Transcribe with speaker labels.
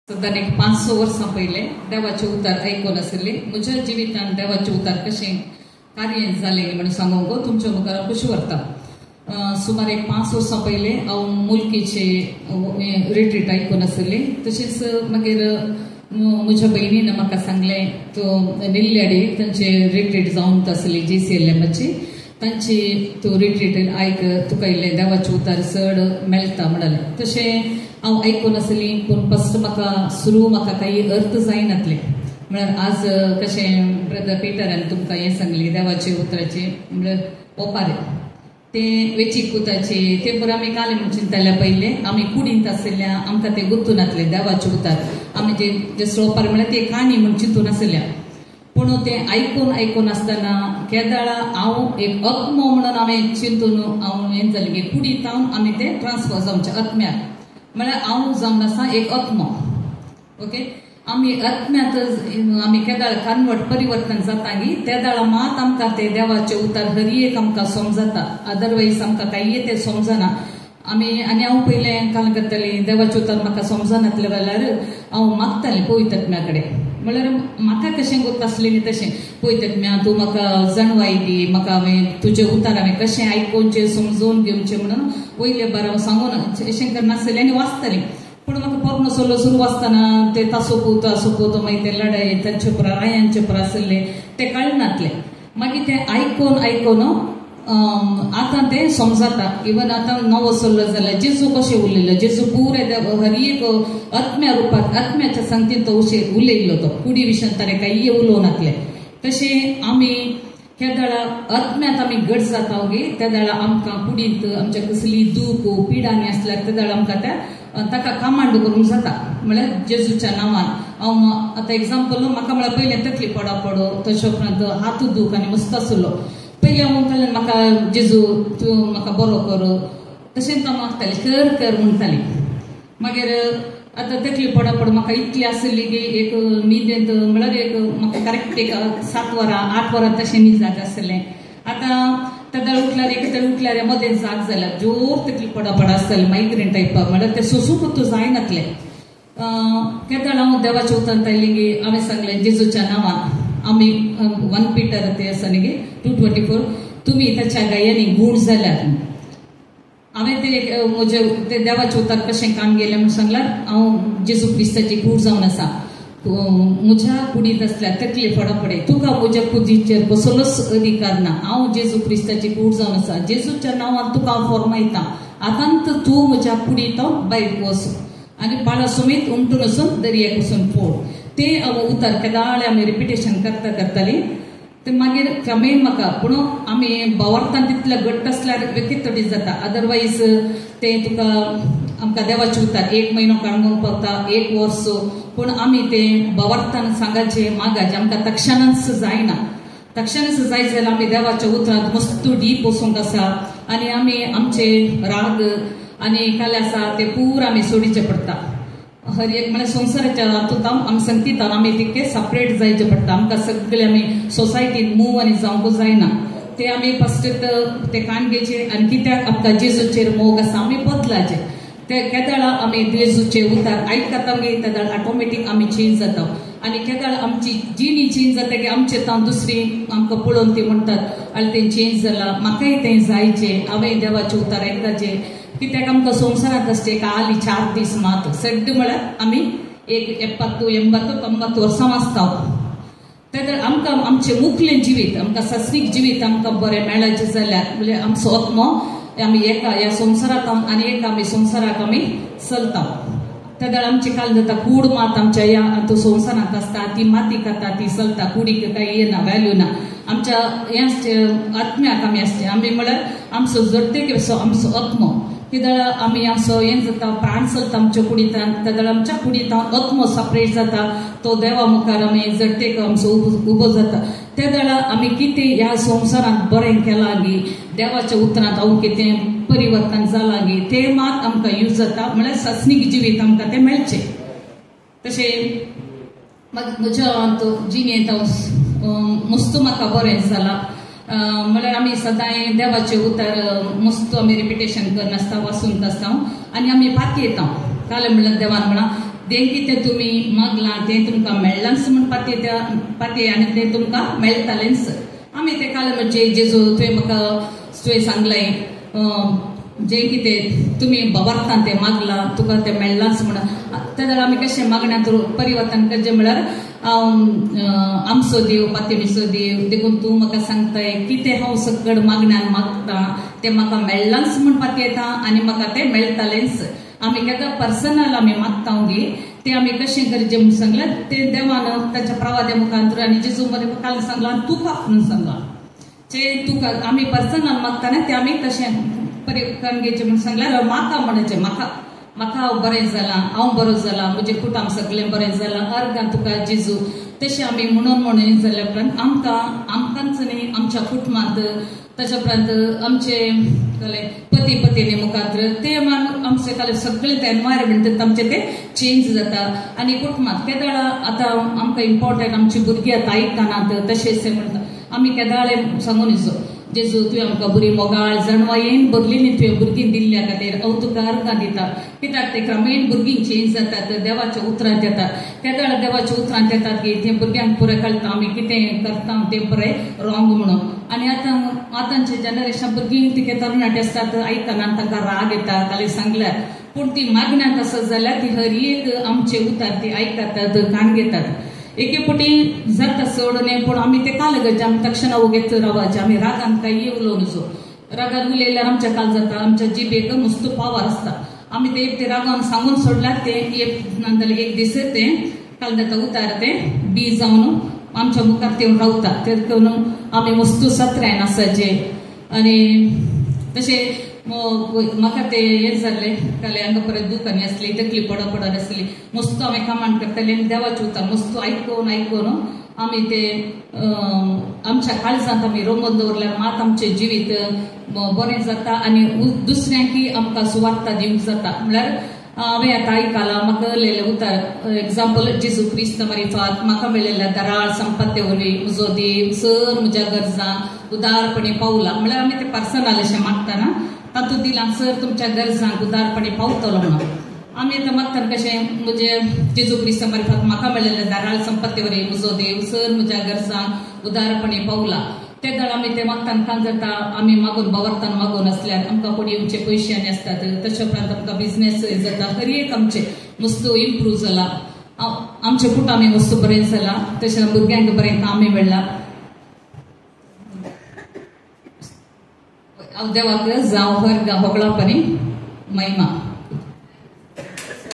Speaker 1: सद्दां एक 500 वर्सां पयलें देवाचें उतार आयकून आशिल्लें. म्हज्या जिवितांत देवाचें उतार कशें कार्य जालें म्हणून सांगूंक तुमच्या मुखार हांव कशें व्हरता. सुमार एक 5 वर्सां पयलें हांव मुलकीचे रिट्रीट आयकून आशिल्लें. तशेंच मागीर म्हज्या भयणीन म्हाका सांगलें तो निल्ल्याडी तांचे रिट्रीट जावन आसली जी सी एल एमाची, तांची तूं रिट्रीट आयक, तुका इल्लें देवाचें उतार चड मेळटा म्हणालें. तशें हांव आयकून आसली, पूण फस्ट म्हाका सुरू म्हाका काही अर्थ जायनातलें. म्हळ्यार आज कशें ब्रदर पिटरान तुमकां हें सांगलें देवाचे उतराचें म्हळ्यार ओपारे तें वेचीक उताचे ते पुरो आमी काले म्हूण चिंतताले. पयलें आमी कुडींत आशिल्ल्या आमकां तें गुंतून नासलें देवाचें उतार. आमी जे जस्ट ओपार म्हळ्यार ते काणी म्हूण चिंतून आशिल्ल्या. पूण तें आयकून आयकून आसतना केदाळा हांव एक आत्मो म्हणून हांवें चिंतून हांव हें जालें की कुडींत हांव आमी तें ट्रान्सफर जावचें आत्म्याक, म्हळ्यार हांव जावन आसा एक आत्मो. ओके, आमी आत्म्यांत आमी केदाळ कन्वर्ट परिवर्तन जाता गी तेदाळा मात आमकां ते देवाचे उतार हर एक आमकां समजता, अदरवायज आमकां कांय तें समजना. आमी आनी हांव पयलें काल करतालें देवाचें उतार म्हाका समजनातलें जाल्यार हांव मागतालें पवित्र आत्म्या कडेन. म्हळ्यार म्हाका कशें गोत आसलें तशें पवित्र आत्म्या तूं म्हाका जाणवाय दी, म्हाका हांवें तुजें उतार हांवें कशें आयकोवचें समजून घेवचें म्हणून वयले बार हांव सांगून अशें करनासलें आनी वाचतालें. पूण म्हाका पोरणो सोलो सुरू वाचतना ते तासोपूत तासोपूत मागीर ते लडाय तांचे पुरा रायांचे पुरा आसले ते कळनातले. मागीर ते आयकून आयकून आतां तें समजता. इवन आतां नवो सोल्लो जाल्यार जेजू कशें उलयलो, जेजू पुरे हर एक आत्म्या रुपात आत्म्याच्या संगतीन तो अशें उलयल्लो, तो कुडी विशयान ताणें कांय उलोवनातलें. तशें आमी केदाळा आत्म्यांत आमी घट जाता गे तेदाळा आमकां कुडींत आमच्या कसली दूख पिडांनी आसल्यार तेदाळा आमकां त्या ताका कमांड करूंक जाता. म्हळ्यार जेजूच्या नांवान हांव आतां एग्जाम्पल म्हाका म्हळ्यार पयलें तकली पडा पडो, तशें उपरांत हात दूख आनी मस्त आसलो. पयलें हांव म्हणटालें म्हाका जेजू तूं म्हाका बरो कर, तशेंच हांव मागतालें कर कर म्हणटालें. मागीर आतां तकली पडा पड म्हाका इतली आसली की एक न्हिदेंत म्हळ्यार एक म्हाका करेक्ट एक 7 वरां 8 वरां तशें न्हीद जाता आसलें. आतां तेदाळ उठल्यार एक तरी उठल्यार मदें जाग जाल्यार जोर तकली पडा पड आसतालें, मायग्रेन टायप म्हळ्यार तें सोसूंक जायनातलें. केदाळ हांव देवाच्या उतरांत आयलें की हांवें सांगलें जेजूच्या नांवान आमी 1 पीटर ते आसा न्ही 2:24 तुमी ताच्या गायांनी गूण जाल्यात. हांवें ते म्हजे ते देवाचें उतर कशें काम गेलें म्हूण सांगल्यार हांव जेजू क्रिस्ताची कूड जावन आसा, म्हज्या कुडींत आसल्यार तकली फडा पडे तुका म्हज्या कुडीचेर कसलोच अधिकार ना, हांव जेजू क्रिस्ताची कूड जावन आसा, जेजूच्या नांवान तुका हांव फॉर्मायता, आतां तूं म्हज्या कुडींत भायर वच आनी पाळा समेत उमटून वचून दर्याक वचून फोड. ते हांव उतर केदाळे आमी रिपिटेशन करता करतालीं ते मागीर क्रमेण म्हाका. पूण आमी बावरतान तितले घट्ट आसल्यार व्यक्ती जाता, अदरवायज ते तुका आमकां देवाचें उतर 1 म्हयनो काडूंक पावता 1 वर्स, पूण आमी ते बावरतान सांगाचें मागाचें आमकां तक्षणांच जायना. तक्षणांच जाय जाल्यार आमी देवाच्या उतरांत मस्त डीप वचूंक आसा आनी आमी आमचे राग आनी काले आसा ते पूर आमी सोडीचे पडटा. हर एक म्हळ्यार संवसाराच्या हातूंत आमी संगतीतान आमी तितके सेपरेट जायचे पडटा. आमकां सगळे आमी सोसायटीन मूव आनी जावंक जायना, ते आमी फस्ट ते कान घेवचे आनी कित्याक आमकां जेजूचेर मोग आसा आमी बदलाचे. ते केदाळा आमी जेजूचे उतार आयकता गे तेदाळ ऑटोमॅटीक आमी चेंज जाता आनी केदाळ आमची जिणी चेंज जाता की आमचे तां दुसरी आमकां पळोवन ती म्हणटात आनी तें चेंज जालां, म्हाकाय तें जायचें, हांवें देवाचें उतार आयकताचें. कित्याक आमकां संवसारांत आसचें एक आली 4 दीस मात सड्ड म्हळ्यार आमी एक 70 80 90 वर्सां आसता. तेन्ना आमकां आमचें मुखलें जिवीत आमकां सासणीक जिवीत आमकां बरें मेळाचें जाल्यार म्हणजे आमचो आत्मो आमी एका ह्या संवसारांत आनी एका आमी संवसाराक आमी चलता. तेन्ना आमची काल जाता कूड मात आमच्या ह्या तो संवसारांत आसता ती माती खाता ती चलता, कुडीक कांय येना व्हॅल्यू ना. आमच्या हें आसचें आत्म्याक आमी आसचें आमी म्हळ्यार आमचो जडते आमचो आत्मो कित्याक आमी आमचो हें जाता प्राण चलता आमच्या कुडींतान, तेदळ आमच्या कुडींतान आत्मो सेपरेट जाता, तो देवा मुखार आमी जडतेक आमचो उबो जाता. तेदळ आमी कितें ह्या संवसारांत बरें केलां गी देवाच्या उतरांत हांव कितें परिवर्तन जालां गी तें मात आमकां यूज जाता, म्हळ्यार सासणीक जिवीत आमकां तें मेळचें. तशें मागीर म्हज्या जिणेंत हांव मस्त म्हाका बरें जालां. म्हळ्यार आमी सदांय देवाचें उतर मस्त आमी रिपिटेशन करनासता वाचून आसता आनी आमी पातयेता. काल म्हणल्यार देवान म्हणा तें कितें तुमी मागलां तें तुमकां मेळ्ळांच म्हूण पातये आनी तें तुमकां मेळटालेंच. आमी तें काल म्हणजे जेजू तुवें म्हाका तुवें सांगलें जें कितें तुमी बाबार्थान तें मागलां तुका तें मेळ्ळांच म्हण. तेन्ना आमी कशें मागण्यांत परिवर्तन करचें म्हळ्यार आमचो देव पातयेणीचो देव देखून तूं म्हाका सांगताय कितें हांव सकड मागण्यान मागता तें म्हाका मेळ्ळांच म्हूण पातयेता आनी म्हाका तें मेळटालेंच. आमी केन्ना पर्सनल आमी मागता गे तें आमी कशें करचें म्हूण सांगलें तें देवान ताच्या प्रवाद्या मुखार आनी जेजू मरे काल सांगलां आनी तुका म्हणून सांगलां जे तुका आमी पर्सनल मागता तें आमी तशें परिवर्तन घेवचें म्हूण सांगल्यार म्हाका म्हणचें म्हाका म्हाका हांव बरें जालां, हांव बरो जालां, म्हजें कुटुंब सगळें बरें जालां, अर्गां तुका जेजू तशें आमी म्हणून म्हणून जाल्या उपरांत आमकां आमकांच न्ही आमच्या कुटुंबांत ताच्या उपरांत आमचे कळ्ळें पती पतीनी मुखार ते आमचे काल सगळें ते एनवायरमेंट आमचें तें चेंज जाता. आनी कुटुंबांत केदाळा आतां आमकां इम्पॉर्टंट आमची भुरगीं आतां आयकनात तशेंच म्हणटा आमी केदाळे सांगून येचो जेजू तुवें आमकां बरी मोगाळ जाणवायेन भरलेली तुवें भुरगीं दिल्ल्या खातीर हांव तुका अर्गां दिता. कित्याक ते क्रमेण भुरगीं चेंज जातात देवाच्या उतरांत येतात. केदाळ देवाच्या उतरांत येतात की ते भुरग्यांक पुरें कळटा आमी कितें करता तें पुरें रॉंग म्हणून. आनी आतां आतांचे जनरेशन भुरगीं तिके तरणाटे आसतात आयकना तांकां राग येता खाली सांगल्यार पूण ती मागण्यांत आसत जाल्यार ती हर एक आमचे उतर ती आयकतात कान घेतात. एके पटी जाता चड न्ही पूण आमी ते काल गरजे आमी तक्षणा वगेत रावाचे आमी रागान कांय उलोवन जो रागान उलयल्यार आमच्या काल जाता आमच्या जिबेक मस्त पावर आसता. आमी ते ते रागान सांगून सोडल्यार ते एक नाजाल्यार एक दीस तें काल जाता उतार तें बी जावन आमच्या मुखार ते रावता. ते करून आमी मस्त सत्र्यान आसाचे. आनी तशें म्हाका ते हें जाल्लें काल हांगा परत दुकानी आसली तकली पड पडत आसली मस्त हांवें कामाण करतालें आनी देवाचें उतर मस्त आयकून आयकून आमी ते आमच्या काळजांत आमी रोमोन दवरल्यार मात आमचें जिवीत बरें जाता आनी दुसऱ्यांकय आमकां सुवार्ता दिवंक जाता. म्हळ्यार हांवें आतां आयकलां म्हाका उलयलें उतर एग्जाम्पल जेजू क्रिस्त मारिफात म्हाका मेळिल्ल्या दराळ संपत्ते वरवीं म्हजो देव सर म्हज्या गरजांक उदारपणी पावला. म्हळ्यार आमी ते पर्सनल अशें मागतना तातूंत दिलां सर तुमच्या गरजांक उदारपणी पावतलो म्हणून. आमी आतां मागतना कशें म्हजे जेजू क्रिस्त मारिफात म्हाका मेळिल्ल्या दराळ संपत्ते वरवीं म्हजो देव सर म्हज्या गरजांक उदारपणी पावला. ते दळ आमी ते मागताना कांय जाता आमी मागून बावरतान मागून आसल्यार आमकां कोण येवचे पयशे आनी आसतात तशे उपरांत आमकां बिजनेस जाता हर एक आमचें मस्त इम्प्रूव जाला आमचें कुटुंब मस्त बरें जालां तशें भुरग्यांक बरें कामय मेळ्ळां. हांव देवाक जावं हर होगळापणी महिमा.